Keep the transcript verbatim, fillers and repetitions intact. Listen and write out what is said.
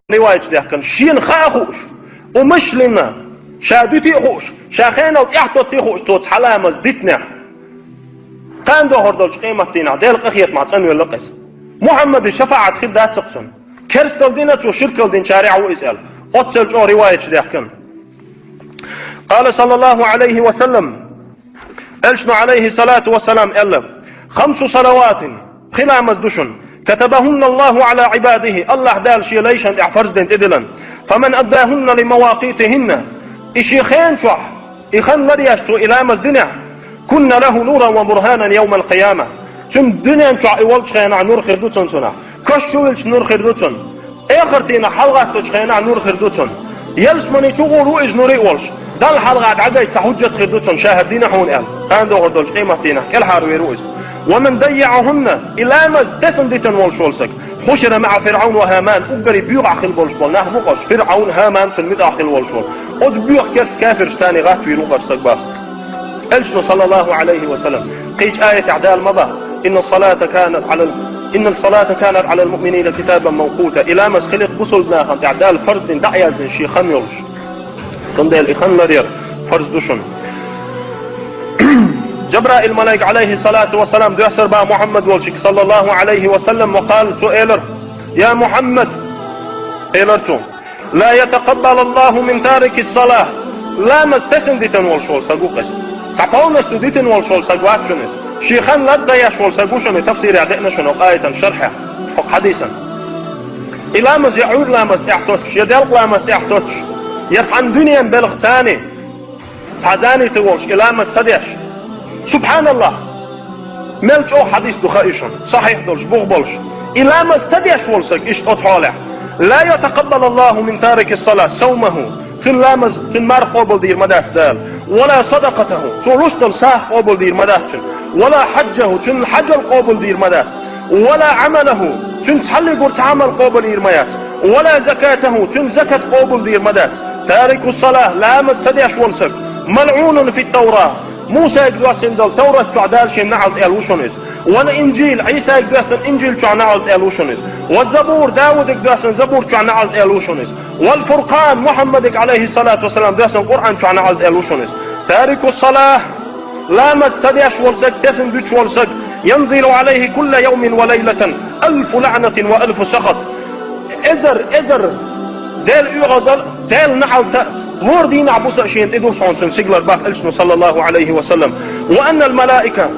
риваяташ даьхкина, шена хаа хууш, умышленно, ша дуьте а хууш, ша хенал тӀехтотте а хууш, цо цхьа ламаз дитинехь, кхана дохур долчу къематдийнахь Делан къинхетамах цӀанвелла иза. Мухьаммадан шафаӀат хир дац-кх цунна. Керстал дина цо, ширкал динчарех ву иза аьлла. Оццул чӀогӀа риваяташ даьхкина. Къала саллаллаху Ӏалайхи ва саллам, Элчано, Ӏалайхи салату ва салам, аьлла: «Хамсу салаватин», пхи ламаз ду шуна, «катабахунна Аллаху Ӏала Ӏибадихи», Аллахь Дала Шен лайшна тӀехь фарз дина тӀедиллина, «фаман аддахунна ли мавакъитихинна», и шен хенан чохь, и хан ларъеш цо и ламаз динехь, «кунна лаху нуран ва бурханан явмал къияма», цуьнан дуьнен чохь и волчу хенахь нур хир ду цунна, цунах, кош чу вилча нур хир ду цунна, эхартийнахь хьалагӀатточу хенахь нур хир ду цунна. Ялсамани чу гӀур ву иза нуре а волуш, Далла хьалха дӀагайта цхьа хӀуджат хир ду цунна, ша хӀара дина хьуна аьлла. Кхана дохур долчу къематдийнахь кӀелхьарвер ву иза. «Ва ман дайяӀахунна», и ламаз тесна дитина волуш волу саг, «хьушира маӀа ФирӀавна ва ХӀаман», уггаре боьха хила болуш болу нах бу-кх уьш, ФирӀавн, ХӀаман, цунна муьтӀахь хила волуш волу. Оцу боьха керста кафиршца царна гӀаттавийр ву-кх уьш саг боху. Элчано, саллаллаху Ӏалайхи ва саллам, кхечу аятехь Дала ма боху: «Инна салата канат Ӏалал, инна салата канат Ӏалал муъминина китабан мавкъута». И ламаз хилира бусалба нахана тӀехь Дала фарз дина, дӀа а яздина шен хан йолуш. Цундела и хан ларъяр фарз ду шуна. Джабраил малайк, Ӏалайхи салату ва салам, доьссар боху Мухьаммад волчуьнга, саллаллаху Ӏалайхи ва саллам, ва къала, цо элира: «Я Мухьаммад», элира цо, «ла ятакъаббалаллаху мин тарикис салах». Ламаз тесна дитина волуш волу саг ву-кх иза. Цхьа полностью дитина волуш волу саг вац шуна иза. Шен хан лар ца еш волу саг ву шуна, тафсирехь деана шуна хӀокху аятан шархьехь, хӀокху хьадисан. И ламаз я Ӏуьйра ламаз тӀехь тоттуш, я делкъа ламаз тӀехь тоттуш, я цхьана дуьненан белхаца цхьа занитар волуш, и ламаз ца деш. Субханаллах! Мел чӀогӀа хьадис ду хаий шуна, сахьихь долуш, бух болуш. И ламаз ца деш волу саг иштта оцу хьолехь, «ла ятакъаббалаллаху мин тарикис салах саумаху», цуьнан ламаз, цуьнан марха къобалдийр ма дац Дала, «ва ла садакъатаху», цо луш долу сагӀа къобалдийр ма дац цуьнан, «ва ла хьаджаху», цуьнан хьаджал къобалдийр ма дац, «ва ла Ӏамалаху», цуьнан цхьаллиг гур цхьа Ӏамал къобалйийр ма яц, «ва ла закатаху», цуьнан закат къобалдийр ма дац. «Тарикус салах», ламаз ца деш волу саг, «малъунун фит-Таврат», Мусайга доьссина долу Таврат чохь Дала шен наӀалт аьлла ву шуна иза. «Вал инжил», Ӏийсайга доьссина инжил чохь наӀалт аьлла ву шуна иза. «Ваз забур», Даудага доьссина забур чохь наӀалт аьлла ву шуна иза. «Вал фуркъан», Мухьаммадага, Ӏалайхи салату ва салам, доьссина Къуръан чохь наӀалт аьлла ву шуна иза. «Тарикус салах», ламаз ца деш волу саг, тесна дуьтуш волу саг, «янзилу Ӏалайхи кулла явмин ва лайлатан алфу лаънатин ва алфу сахат». Эзар, эзар Делан оьгӀазал, Делан наӀалта, хӀора дийнахь, буса а шена тӀе ду хьуна цуьнан сигалара боху Элчано, саллаллаху Ӏалайхи ва саллам. «Ва аннал малаика»,